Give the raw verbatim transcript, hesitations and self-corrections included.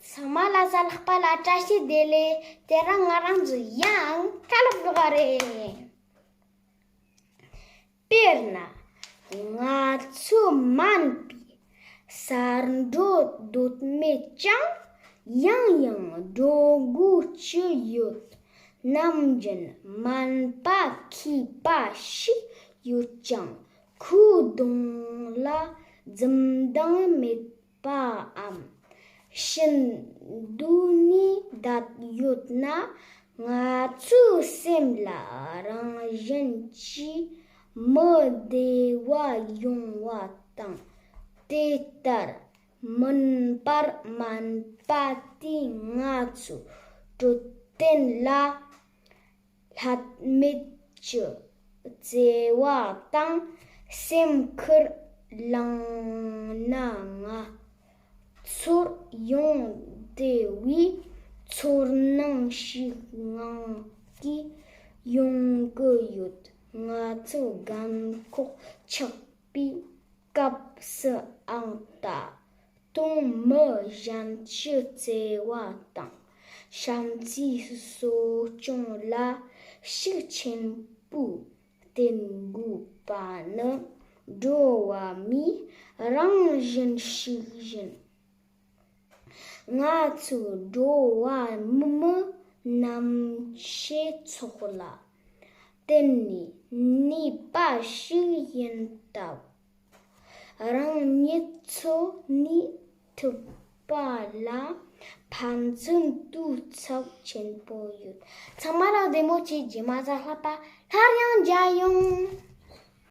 ཚང་མ་ལ་གཟའ་ལྷག་པ་ལ་བཀྲ་ཤིས་བདེ་ལེགས། དེ་རིང་ང་རང་ཚོ་ཡང་ཁ་ལག་འགྲོ་ག་རེད། དཔེར་ན། ང་ཚོ་སྨན་པའི་གསར་འགྲོ་སྡོད་མེད་ཀྱང་། ཡང་ཡང་འགྲོ་དགོས་ཀྱི་ཡོད། ནམ་རྒྱུན་སྨན་པ་མཁས་པ་ཞིག་ཡོད་ཀྱང་། ཁོའི་གདོང་ལ་འཛུམ་མདངས་མེད་པའམ། ཤིན་ཏུ་ནས་བསྡད་ཡོད་ན། ང་ཚོའི་སེམས་ལ་རང་བཞིན་གྱིས་མི་བདེ་བ་ཡོང་བ་དང་། དེ་ལྟར་མིན་པར་སྨན་པ་དེས་ང་ཚོའི་འཕྲོད་བསྟེན་ལ་ལྷད་མེད་ཀྱི་བརྩེ་བ་དང་སེམས་ཁུར་བླངས་ན། ང་ཚོར་ཡང་བདེ་བའི་ཚོར་སྣང་ཞིག་ངང་གིས་ཡོང་གི་ཡོད། ང་ཚོ་རྒན་འཁོགས་ཆགས་པའི་སྐབས་སུའང་ད་དུང་མི་གཞན་གྱི་བརྩེ་བ་དང་བྱམས་བརྩེའི་གསོ་སྐྱོང་ལ་ཤུགས་ཆེན་པོས་བརྟེན་དགོས་པ་ནི་འགྲོ་བ་མིའི་རང་བཞིན་ཞིག་ཡིན། ང་ཚོའི་འགྲོ་བ་མི་རྣམས་ཀྱི་ཚོགས་ལ་བརྟེན་ནས་གནས་པ་ཞིག་ཡིན་སྟབས། རང་ཉིད་འཚོ་གནས་ཐུབ་པ་ལ་ཕན་ཚུན་དུས་ཚབས་ཆེན་པོ་ཡོད། ཚང་མ་ལ་བདེ་མོ་བྱེད། རྗེས་མ་གཟའ་ལྷག་པ་སླར་ཡང་མཇལ་ཡོང་།